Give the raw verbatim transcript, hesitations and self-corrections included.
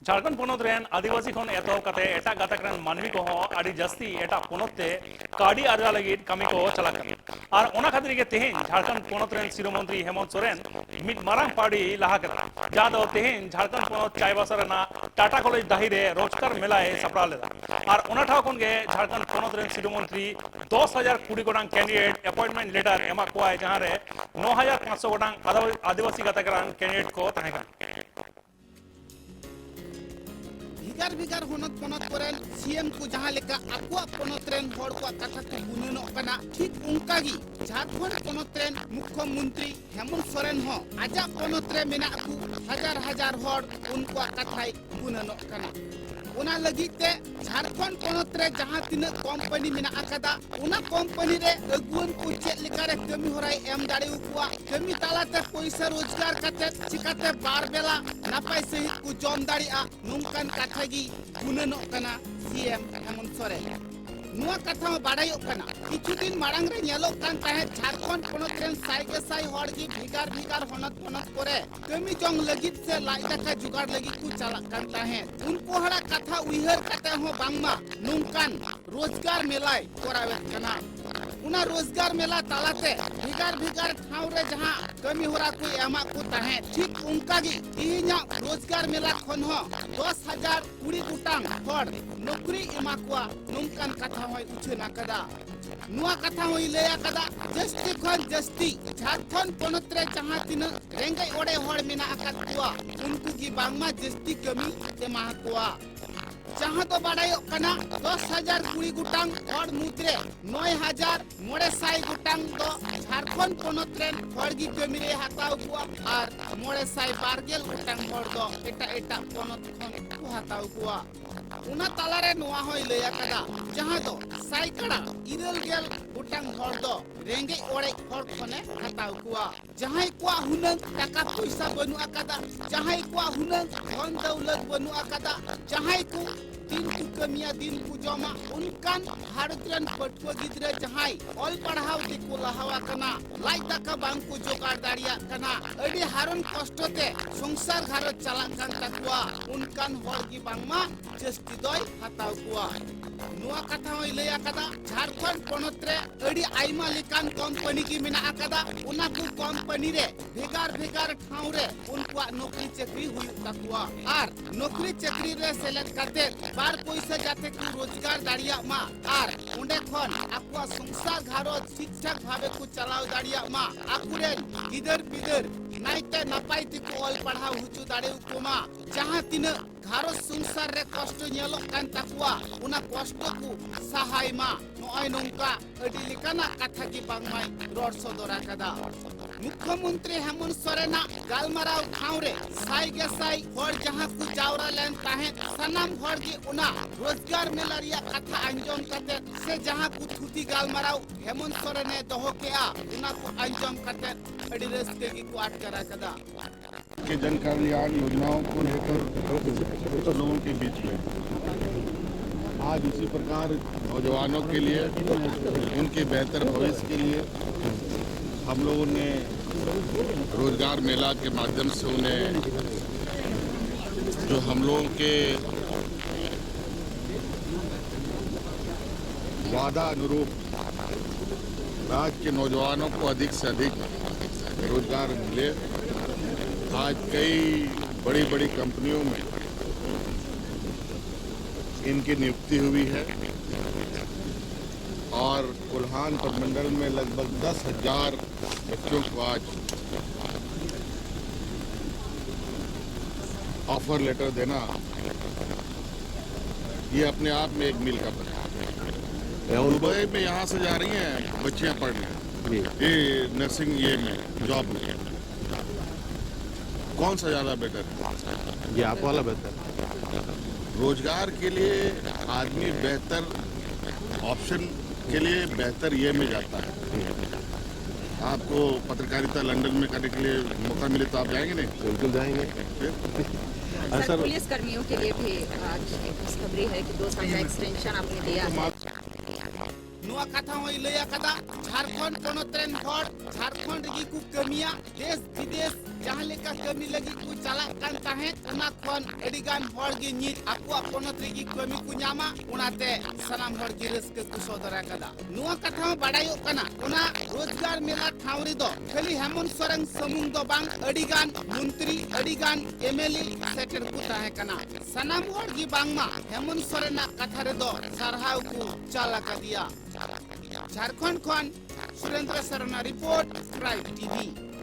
ᱡᱷᱟᱲᱠᱷᱚᱸᱰ ᱯᱚᱱᱚᱛ ᱨᱮᱱ ᱟᱹᱫᱤᱵᱟᱹᱥᱤ ᱠᱷᱚᱱ ᱮᱛᱚᱦᱚᱵ ᱠᱟᱛᱮ ᱮᱴᱟᱜ ᱜᱟᱛᱟᱠ ᱨᱮᱱ ᱢᱟᱹᱱᱢᱤ ᱠᱚᱦᱚᱸ ᱟᱹᱰᱤ ᱡᱟᱹᱥᱛᱤ ᱮᱴᱟᱜ ᱯᱚᱱᱚᱛ ᱛᱮ ᱠᱟᱹᱣᱰᱤ ᱟᱨᱡᱟᱣ ᱞᱟᱹᱜᱤᱫ ᱠᱟᱹᱢᱤ ᱠᱚ ᱪᱟᱞᱟᱜ ᱠᱟᱱᱟ᱾ ᱟᱨ ᱚᱱᱟ ᱠᱷᱟᱹᱛᱤᱨ ᱜᱮ ᱛᱮᱦᱮᱧ ᱡᱷᱟᱲᱠᱷᱚᱸᱰ ᱯᱚᱱᱚᱛ ᱨᱮᱱ ᱥᱤᱨᱟᱹ ᱢᱚᱱᱛᱨᱤ ᱦᱮᱢᱚᱱᱛ ᱥᱚᱨᱮᱱ ᱢᱤᱫ ᱢᱟᱨᱟᱝ ᱯᱟᱹᱣᱲᱤ ᱞᱟᱦᱟ ᱠᱮᱫᱟ, ᱡᱟᱦᱟᱸ ᱫᱚ ᱛᱮᱦᱮᱧ ᱡᱷᱟᱲᱠᱷᱚᱸᱰ ᱯᱚᱱᱚᱛ ᱪᱟᱭᱵᱟᱥᱟ ᱨᱮᱱᱟᱜ ᱴᱟᱴᱟ ᱠᱚᱞᱮᱡᱽ ᱰᱟᱹᱦᱤ ᱨᱮ ᱨᱳᱡᱽᱜᱟᱨ ᱢᱮᱞᱟᱭ ᱥᱟᱯᱲᱟᱣ ᱞᱮᱫᱟ᱾ ᱟᱨ ᱚᱱᱟ ᱴᱷᱟᱶ ᱠᱷᱚᱱ ᱜᱮ ᱡᱷᱟᱲᱠᱷᱚᱸᱰ ᱯᱚᱱᱚᱛ ᱨᱮᱱ ᱥᱤᱨᱟᱹ ᱢᱚᱱᱛᱨᱤ ᱫᱚᱥ ᱦᱟᱡᱟᱨ ᱠᱩᱲᱤ ᱜᱚᱴᱟᱝ candidate appointment letter ᱮᱢᱟᱜ ᱠᱚᱣᱟᱭ, ᱡᱟᱦᱟᱸ ᱨᱮ ᱱᱚ ᱦᱟᱡᱟᱨ ᱯᱟᱸᱪᱥᱚ ᱜᱚᱴᱟᱝ ᱟᱫᱚ-, ᱟᱹᱫᱤᱵᱟᱹᱥᱤ ᱜᱟᱛᱟᱠ ᱨᱮᱱ candidate ᱠᱚ ᱛᱟᱦᱮᱸ ᱠᱟᱱᱟ᱾ ᱵᱷᱮᱜᱟᱨ ᱵᱷᱮᱜᱟᱨ ᱦᱚᱱᱚᱛ ᱯᱚᱱᱚᱛ ᱠᱚᱨᱮᱱ ᱥᱤ ᱮᱢ ᱠᱚ ᱡᱟᱦᱟᱸ ᱞᱮᱠᱟ ᱟᱠᱚᱣᱟᱜ ᱯᱚᱱᱚᱛ ᱨᱮᱱ ᱦᱚᱲ ᱠᱚᱣᱟᱜ ᱠᱟᱛᱷᱟ ᱠᱚ ᱜᱩᱱᱟᱹᱱᱚᱜ ᱠᱟᱱᱟ, ᱴᱷᱤᱠ ᱚᱱᱠᱟ ᱜᱮ ᱡᱷᱟᱲᱠᱷᱚᱸᱰ ᱯᱚᱱᱚᱛ ᱨᱮᱱ ᱢᱩᱠᱠᱷᱚ ᱢᱚᱱᱛᱨᱤ ᱦᱮᱢᱚᱱᱛ ᱥᱚᱨᱮᱱ ᱦᱚᱸ ᱟᱡᱟᱜ ᱯᱚᱱᱚᱛ ᱨᱮ ᱢᱮᱱᱟᱜ ᱠᱚ ᱦᱟᱡᱟᱨ ᱦᱟᱡᱟᱨ ᱦᱚᱲ ᱩᱱᱠᱩᱣᱟᱜ ᱠᱟᱛᱷᱟᱭ ᱜᱩᱱᱟᱹᱱᱚᱜ ᱠᱟᱱᱟ᱾ ᱚᱱᱟ ᱞᱟᱹᱜᱤᱫ ᱛᱮ ᱡᱷᱟᱲᱠᱷᱚᱸᱰ ᱯᱚᱱᱚᱛ ᱨᱮ ᱡᱟᱦᱟᱸ ᱛᱤᱱᱟᱹᱜ ᱠᱳᱢᱯᱟᱱᱤ ᱢᱮᱱᱟᱜ ᱟᱠᱟᱫᱟ, ᱚᱱᱟ ᱠᱳᱢᱯᱟᱱᱤ ᱨᱮ ᱟᱹᱜᱩᱣᱟᱹᱱ ᱠᱚ ᱪᱮᱫ ᱞᱮᱠᱟᱨᱮ ᱠᱟᱹᱢᱤ ᱦᱚᱨᱟᱭ ᱮᱢ ᱫᱟᱲᱮ ᱟᱠᱚᱣᱟ, ᱠᱟᱹᱢᱤ ᱛᱟᱞᱟᱛᱮ ᱯᱚᱭᱥᱟ ᱨᱳᱡᱽᱜᱟᱨ ᱠᱟᱛᱮ ᱪᱤᱠᱟᱛᱮ ᱵᱟᱨ ᱵᱮᱞᱟ ᱱᱟᱯᱟᱭ ᱥᱟᱺᱦᱤᱡ ᱠᱚ ᱡᱚᱢ ᱫᱟᱲᱮᱭᱟᱜᱼᱟ, ᱱᱚᱝᱠᱟᱱ ᱠᱟᱛᱷᱟ ᱜᱮ ᱜᱩᱱᱟᱹᱱᱚᱜ ᱠᱟᱱᱟ ᱥᱤ ᱮᱢ ᱦᱮᱢᱚᱱᱛ ᱥᱚᱨᱮᱱ᱾ ᱱᱚᱣᱟ ᱠᱟᱛᱷᱟ ᱦᱚᱸ ᱵᱟᱰᱟᱭᱚᱜ ᱠᱟᱱᱟ, ᱠᱤᱪᱷᱩ ᱫᱤᱱ ᱢᱟᱲᱟᱝ ᱨᱮ ᱧᱮᱞᱚᱜ ᱠᱟᱱ ᱛᱟᱦᱮᱸᱫ ᱡᱷᱟᱲᱠᱷᱚᱸᱰ ᱯᱚᱱᱚᱛ ᱨᱮᱱ ᱥᱟᱭ ᱜᱮᱥᱟᱭ ᱦᱚᱲ ᱜᱮ ᱵᱷᱮᱜᱟᱨ ᱵᱷᱮᱜᱟᱨ ᱦᱚᱱᱚᱛ ᱯᱚᱱᱚᱛ ᱠᱚᱨᱮ ᱠᱟᱹᱢᱤ ᱡᱚᱝ ᱞᱟᱹᱜᱤᱫ ᱥᱮ ᱞᱟᱡ ᱫᱟᱠᱟ ᱡᱚᱜᱟᱲ ᱞᱟᱹᱜᱤᱫ ᱠᱚ ᱪᱟᱞᱟᱜ ᱠᱟᱱ ᱛᱟᱦᱮᱸᱫ᱾ ᱩᱱᱠᱩ ᱦᱚᱲᱟᱜ ᱠᱟᱛᱷᱟ ᱩᱭᱦᱟᱹᱨ ᱠᱟᱛᱮ ᱦᱚᱸ ᱵᱟᱝᱢᱟ ᱱᱚᱝᱠᱟᱱ ᱨᱳᱡᱽᱜᱟᱨ ᱢᱮᱞᱟᱭ ᱠᱚᱨᱟᱣᱮᱫ ᱠᱟᱱᱟ᱾ ᱚᱱᱟ ᱨᱳᱡᱽᱜᱟᱨ ᱢᱮᱞᱟ ᱛᱟᱞᱟᱛᱮ ᱵᱷᱮᱜᱟᱨ ᱵᱷᱮᱜᱟᱨ ᱴᱷᱟᱶ ᱨᱮ ᱡᱟᱦᱟᱸ ᱠᱟᱹᱢᱤ ᱦᱚᱨᱟ ᱠᱚ ᱮᱢᱟᱜ ᱠᱚ ᱛᱟᱦᱮᱸᱫ, ᱴᱷᱤᱠ ᱚᱱᱠᱟ ᱜᱮ ᱛᱮᱦᱮᱧᱟᱜ ᱨᱳᱡᱽᱜᱟᱨ ᱢᱮᱞᱟ ᱠᱷᱚᱱ ᱦᱚᱸ ᱫᱚᱥ ᱦᱟᱡᱟᱨ ᱠᱩᱲᱤ ᱜᱚᱴᱟᱝ ᱦᱚᱲ ᱱᱚᱠᱨᱤ ᱮᱢᱟ ᱠᱚᱣᱟ, ᱱᱚᱝᱠᱟᱱ ᱠᱟᱛᱷᱟ ᱦᱚᱸᱭ ᱩᱪᱷᱟᱹᱱ ᱟᱠᱟᱫᱟ᱾ ᱱᱚᱣᱟ ᱠᱟᱛᱷᱟ ᱦᱚᱸᱭ ᱞᱟᱹᱭ ᱟᱠᱟᱫᱟ, ᱡᱟᱹᱥᱛᱤ ᱠᱷᱚᱱ ᱡᱟᱹᱥᱛᱤ ᱡᱷᱟᱲᱠᱷᱚᱸᱰ ᱯᱚᱱᱚᱛ ᱨᱮ ᱡᱟᱦᱟᱸ ᱛᱤᱱᱟᱹᱜ ᱨᱮᱸᱜᱮᱡ ᱚᱨᱮᱡ ᱦᱚᱲ ᱢᱮᱱᱟᱜ ᱟᱠᱟᱫ ᱠᱚᱣᱟ, ᱩᱱᱠᱩ ᱜᱮ ᱵᱟᱝᱢᱟ ᱡᱟᱹᱥᱛᱤ ᱠᱟᱹᱢᱤ ᱮᱢᱟ ᱠᱚᱣᱟ᱾ ᱡᱟᱦᱟᱸ ᱫᱚ ᱵᱟᱰᱟᱭᱚᱜ ᱠᱟᱱᱟ, ᱫᱚᱥ ᱦᱟᱡᱟᱨ ᱠᱩᱲᱤ ᱜᱚᱴᱟᱝ ᱦᱚᱲ ᱢᱩᱫᱽᱨᱮ ᱱᱚᱭ ᱦᱟᱡᱟᱨ ᱢᱚᱬᱮ ᱥᱟᱭ ᱜᱚᱴᱟᱝ ᱫᱚ ᱡᱷᱟᱲᱠᱷᱚᱸᱰ ᱯᱚᱱᱚᱛ ᱨᱮᱱ ᱦᱚᱲ ᱜᱮ ᱠᱟᱹᱢᱤ ᱨᱮ ᱦᱟᱛᱟᱣ ᱠᱚᱣᱟ ᱟᱨ ᱢᱚᱬᱮ ᱥᱟᱭ ᱵᱟᱨ ᱜᱮᱞ ᱜᱚᱴᱟᱝ ᱦᱚᱲ ᱫᱚ ᱮᱴᱟᱜ ᱮᱴᱟᱜ ᱯᱚᱱᱚᱛ ᱠᱷᱚᱱ ᱠᱚ ᱦᱟᱛᱟᱣ ᱠᱚᱣᱟ᱾ ᱚᱱᱟ ᱛᱟᱞᱟᱨᱮ ᱱᱚᱣᱟ ᱦᱚᱸᱭ ᱞᱟᱹᱭ ᱟᱠᱟᱫᱟ, ᱡᱟᱦᱟᱸ ᱫᱚ ᱥᱟᱭᱠᱟᱲᱟ ᱤᱨᱟᱹᱞ ᱜᱮᱞ ᱜᱚᱴᱟᱝ ᱦᱚᱲ ᱫᱚ ᱨᱮᱸᱜᱮᱡ ᱚᱨᱮᱡ ᱦᱚᱲ ᱠᱷᱚᱱᱮ ᱦᱟᱛᱟᱣ ᱠᱚᱣᱟ᱾ ᱡᱟᱦᱟᱸᱭ ᱠᱚᱣᱟᱜ ᱦᱩᱱᱟᱹᱝ ᱴᱟᱠᱟ ᱯᱚᱭᱥᱟ ᱵᱟᱹᱱᱩᱜ ᱟᱠᱟᱫᱟ, ᱡᱟᱦᱟᱸᱭ ᱠᱚᱣᱟᱜ ᱦᱩᱱᱟᱹᱝ ᱫᱷᱚᱱ ᱫᱟᱹᱣᱞᱟᱹᱛ ᱵᱟᱹᱱᱩᱜ ᱟᱠᱟᱫᱟ, ᱡᱟᱦᱟᱸᱭ ᱠᱚ ᱫᱤᱱ ᱠᱚ ᱠᱟᱹᱢᱤᱭᱟ, ᱫᱤᱱ ᱠᱚ ᱡᱚᱢᱟ, ᱚᱱᱠᱟᱱ ᱜᱷᱟᱨᱚᱸᱡᱽ ᱨᱮᱱ ᱯᱟᱹᱴᱷᱩᱣᱟᱹ ᱜᱤᱫᱽᱨᱟᱹ ᱡᱟᱦᱟᱸᱭ ᱚᱞ ᱯᱟᱲᱦᱟᱣ ᱛᱮᱠᱚ ᱞᱟᱦᱟᱣ ᱟᱠᱟᱱᱟ, ᱞᱟᱡ ᱫᱟᱠᱟ ᱵᱟᱝ ᱠᱚ ᱡᱚᱜᱟᱲ ᱫᱟᱲᱮᱭᱟᱜ ᱠᱟᱱᱟ, ᱟᱹᱰᱤ ᱦᱟᱨᱚᱱ ᱠᱚᱥᱴᱚ ᱛᱮ ᱥᱚᱝᱥᱟᱨ ᱜᱷᱟᱨᱚᱸᱡᱽ ᱪᱟᱞᱟᱜ ᱠᱟᱱ ᱛᱟᱠᱚᱣᱟ, ᱚᱱᱠᱟᱱ ᱦᱚᱲ ᱜᱮ ᱵᱟᱝᱢᱟ ᱡᱟᱹᱥᱛᱤ ᱫᱚᱭ ᱦᱟᱛᱟᱣ ᱠᱚᱣᱟ᱾ ᱱᱚᱣᱟ ᱠᱟᱛᱷᱟ ᱦᱚᱸᱭ ᱞᱟᱹᱭ ᱟᱠᱟᱫᱟ, ᱡᱷᱟᱲᱠᱷᱚᱸᱰ ᱯᱚᱱᱚᱛ ᱨᱮ ᱟᱹᱰᱤ ᱟᱭᱢᱟ ᱞᱮᱠᱟᱱ ᱠᱳᱢᱯᱟᱱᱤ ᱜᱮ ᱢᱮᱱᱟᱜ ᱟᱠᱟᱫᱟ᱾ ᱚᱱᱟ ᱠᱚ ᱠᱳᱢᱯᱟᱱᱤ ᱨᱮ ᱵᱷᱮᱜᱟᱨ ᱵᱷᱮᱜᱟᱨ ᱴᱷᱟᱶ ᱨᱮ ᱩᱱᱠᱩᱣᱟᱜ ᱱᱚᱠᱨᱤ ᱪᱟᱹᱠᱨᱤ ᱦᱩᱭᱩᱜ ᱛᱟᱠᱚᱣᱟ ᱟᱨ ᱱᱚᱠᱨᱤ ᱪᱟᱹᱠᱨᱤ ᱨᱮ ᱥᱮᱞᱮᱫ ᱠᱟᱛᱮ ᱵᱟᱨ ᱯᱚᱭᱥᱟ ᱡᱟᱛᱮ ᱠᱚ ᱨᱳᱡᱽᱜᱟᱨ ᱫᱟᱲᱮᱭᱟᱜ ᱢᱟ ᱟᱨ ᱚᱸᱰᱮ ᱠᱷᱚᱱ ᱟᱠᱚᱣᱟᱜ ᱥᱚᱝᱥᱟᱨ ᱜᱷᱟᱨᱚᱸᱡᱽ ᱴᱷᱤᱠ ᱴᱷᱟᱠ ᱵᱷᱟᱵᱮ ᱠᱚ ᱪᱟᱞᱟᱣ ᱫᱟᱲᱮᱭᱟᱜ ᱢᱟ, ᱟᱠᱚᱨᱮᱱ ᱜᱤᱫᱟᱹᱨ ᱯᱤᱫᱟᱹᱨ ᱱᱟᱭᱛᱮ ᱱᱟᱯᱟᱭ ᱛᱮᱠᱚ ᱚᱞ ᱯᱟᱲᱦᱟᱣ ᱦᱚᱪᱚ ᱫᱟᱲᱮ ᱟᱠᱚ ᱢᱟ, ᱡᱟᱦᱟᱸ ᱛᱤᱱᱟᱹᱜ ᱜᱷᱟᱨᱚᱸᱡᱽ ᱥᱚᱝᱥᱟᱨ ᱨᱮ ᱠᱚᱥᱴᱚ ᱧᱮᱞᱚᱜ ᱠᱟᱱ ᱛᱟᱠᱚᱣᱟ, ᱚᱱᱟ ᱠᱚᱥᱴᱚ ᱠᱚ ᱥᱟᱦᱟᱭ ᱢᱟ᱾ ᱱᱚᱜᱼᱚᱭ ᱱᱚᱝᱠᱟ ᱟᱹᱰᱤ ᱞᱮᱠᱟᱱᱟᱜ ᱠᱟᱛᱷᱟ ᱜᱮ ᱵᱟᱝᱢᱟᱭ ᱨᱚᱲ ᱥᱚᱫᱚᱨ ᱟᱠᱟᱫᱟ᱾ ᱢᱩᱠᱷᱭᱚᱢᱚᱱᱛᱨᱤ ᱦᱮᱢᱚᱱᱛ ᱥᱚᱨᱮᱱᱟᱜ ᱜᱟᱞᱢᱟᱨᱟᱣ ᱴᱷᱟᱶ ᱨᱮ ᱥᱟᱭ ᱜᱮᱥᱟᱭ ᱦᱚᱲ ᱡᱟᱦᱟᱸ ᱠᱚ ᱡᱟᱣᱨᱟ ᱞᱮᱱ ᱛᱟᱦᱮᱸᱫ, ᱥᱟᱱᱟᱢ ᱦᱚᱲ ᱜᱮ ᱚᱱᱟ ᱨᱳᱡᱽᱜᱟᱨ ᱢᱮᱞᱟ ᱨᱮᱭᱟᱜ ᱠᱟᱛᱷᱟ ᱟᱸᱡᱚᱢ ᱠᱟᱛᱮ ᱥᱮ ᱡᱟᱦᱟᱸ ᱠᱚ ᱛᱷᱩᱛᱤ ᱜᱟᱞᱢᱟᱨᱟᱣ ᱦᱮᱢᱚᱱᱛ ᱥᱚᱨᱮᱱᱮ ᱫᱚᱦᱚ ᱠᱮᱜᱼᱟ, ᱚᱱᱟ ᱠᱚ ᱟᱸᱡᱚᱢ ᱠᱟᱛᱮ ᱟᱹᱰᱤ ᱨᱟᱹᱥᱠᱟᱹ ᱜᱮᱠᱚ ᱟᱴᱠᱟᱨ ᱟᱠᱟᱫᱟ᱾ के जन कल्याण योजनाओं को लेकर कुछ लोगों के बीच में आज इसी प्रकार नौजवानों के लिए, उनके बेहतर भविष्य के लिए हम लोगों ने रोजगार मेला के माध्यम से उन्हें जो हम लोगों के वादा अनुरूप राज्य के नौजवानों को अधिक से अधिक रोजगार मिले। आज कई बड़ी बड़ी कंपनियों में इनकी नियुक्ति हुई है और कोल्हान प्रमंडल में लगभग दस हजार बच्चों को आज ऑफर लेटर देना, ये अपने आप में एक मील का पत्थर है। दुबई में यहाँ से जा रही हैं बच्चियाँ पढ़ने, ये नर्सिंग ये में, जॉब में। कौन सा ज़्यादा बेटर है? ये आप वाला बेहतर। रोजगार के लिए आदमी बेहतर ऑप्शन के लिए बेहतर ये में जाता है। आपको पत्रकारिता लंदन में करने के लिए मौका मिले तो आप जाएंगे नहीं? बिल्कुल जाएंगे। फिर? सर, पुलिस कर्मियों के लिए भी आज खुशखबरी है कि दो साल का एक्सटेंशन आपने दिया है। ᱱᱚᱣᱟ ᱠᱟᱛᱷᱟ ᱦᱚᱸᱭ ᱞᱟᱹᱭ ᱟᱠᱟᱫᱟ, ᱡᱷᱟᱲᱠᱷᱚᱸᱰ ᱯᱚᱱᱚᱛ ᱨᱮᱱ ᱦᱚᱲ ᱡᱷᱟᱲᱠᱷᱚᱸᱰ ᱨᱮᱜᱮ ᱠᱚ ᱠᱟᱹᱢᱤᱭᱟ᱾ ᱫᱮᱥ ᱵᱤᱫᱮᱥ ᱡᱟᱦᱟᱸ ᱞᱮᱠᱟ ᱠᱟᱹᱢᱤ ᱞᱟᱹᱜᱤᱫ ᱠᱚ ᱪᱟᱞᱟᱜ ᱠᱟᱱ ᱛᱟᱦᱮᱸᱫ, ᱚᱱᱟ ᱠᱷᱚᱱ ᱟᱹᱰᱤ ᱜᱟᱱ ᱦᱚᱲ ᱜᱮ ᱱᱤᱛ ᱟᱠᱚᱣᱟᱜ ᱯᱚᱱᱚᱛ ᱨᱮᱜᱮ ᱠᱟᱹᱢᱤ ᱠᱚ ᱧᱟᱢᱟ᱾ ᱚᱱᱟᱛᱮ ᱥᱟᱱᱟᱢ ᱦᱚᱲ ᱜᱮ ᱨᱟᱹᱥᱠᱟᱹ ᱠᱚ ᱥᱚᱫᱚᱨ ᱟᱠᱟᱫᱟ᱾ ᱱᱚᱣᱟ ᱠᱟᱛᱷᱟ ᱦᱚᱸ ᱵᱟᱰᱟᱭᱚᱜ ᱠᱟᱱᱟ, ᱚᱱᱟ ᱨᱳᱡᱽᱜᱟᱨ ᱢᱮᱞᱟ ᱴᱷᱟᱶ ᱨᱮᱫᱚ ᱠᱷᱟᱹᱞᱤ ᱦᱮᱢᱚᱱᱛ ᱥᱚᱨᱮᱱ ᱥᱩᱢᱩᱝ ᱫᱚ ᱵᱟᱝ, ᱟᱹᱰᱤ ᱜᱟᱱ ᱢᱚᱱᱛᱨᱤ, ᱟᱹᱰᱤ ᱜᱟᱱ ᱮᱢ ᱮᱞ ᱮ ᱥᱮᱴᱮᱨ ᱠᱚ ᱛᱟᱦᱮᱸ ᱠᱟᱱᱟ᱾ ᱥᱟᱱᱟᱢ ᱦᱚᱲ ᱜᱮ ᱵᱟᱝᱢᱟ ᱦᱮᱢᱚᱱᱛ ᱥᱚᱨᱮᱱᱟᱜ ᱠᱟᱛᱷᱟ ᱨᱮᱫᱚ ᱥᱟᱨᱦᱟᱣ ᱠᱚ ᱪᱟᱞ ᱟᱠᱟᱫᱮᱭᱟ᱾ ᱡᱷᱟᱲᱠᱷᱚᱸᱰ ᱠᱷᱚᱱ ᱥᱩᱨᱮᱱᱫᱨᱚ ᱥᱚᱨᱮᱱᱟᱜ ᱨᱤᱯᱳᱨᱴ, ᱴᱨᱟᱭᱤᱵᱽ ᱴᱤ ᱵᱷᱤ᱾